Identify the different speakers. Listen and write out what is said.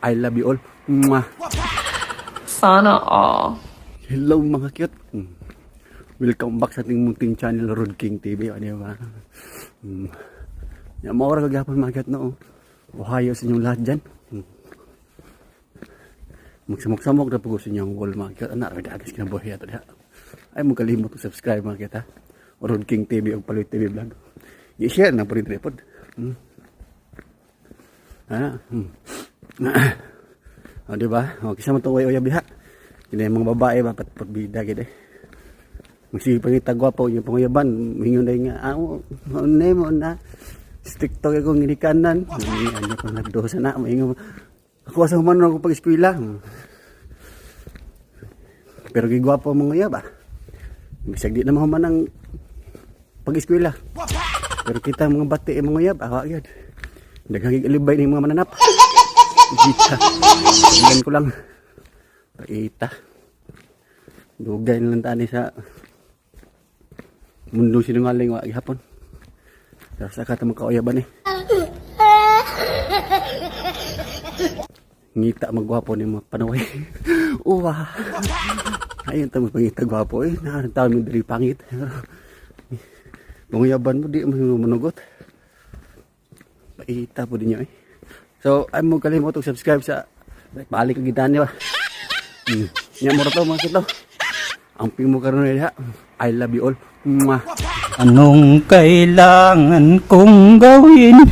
Speaker 1: I love you all. Mwah.
Speaker 2: Sana all.
Speaker 1: Hello, mga cute. Welcome back sa ating munting channel, Road King TV. Ano ba? Yan, maura kagapon, mga cute, no? Ohayo sa inyong lahat dyan. Magsamok-samok na po sa inyong wall, mga cute. Anak, radagas kinabuhi ato diha. Ay mo kalimot subscribe, mga cute, ha. Road King TV o Paloy TV Vlog. I-share na po rin tripod. Ah. O, di ba? O, kisa mo itong uyab diha. Kini mga babae ba, patbida gid eh. Magsige pangita gwapo yung panguyaban, mingon dai nga, ah, mo na mo na. Stricto kay kong ginikanan. Ano ko nagdosa na, maingon. Ako sa human ako pag-eskwela. Pero gigwapo ang mga uyab ah. Bisag di na mahuman ang pag-eskwela. Pero kita mga bati mga uyab, awa gyud. Daghang alibay ni mga mananap. Kita. Tingnan ko lang. Paita. Dugay na lang tani sa mundo sinungaling wa gihapon. Pero sa kata magkauyaban eh. Ngita magwapo ni mga panaway. Uwa. Ayun tamo pangita gwapo eh. Nakaroon tao mo diri pangit. Panguyaban mo di mo manugot. Paita po din eh. So, ay mo kalimot og subscribe sa balik ang gitani ba. Nya mo to, mga kito. Ang ping mo karon diha. I love you all. Mwah.
Speaker 3: Anong kailangan kong gawin?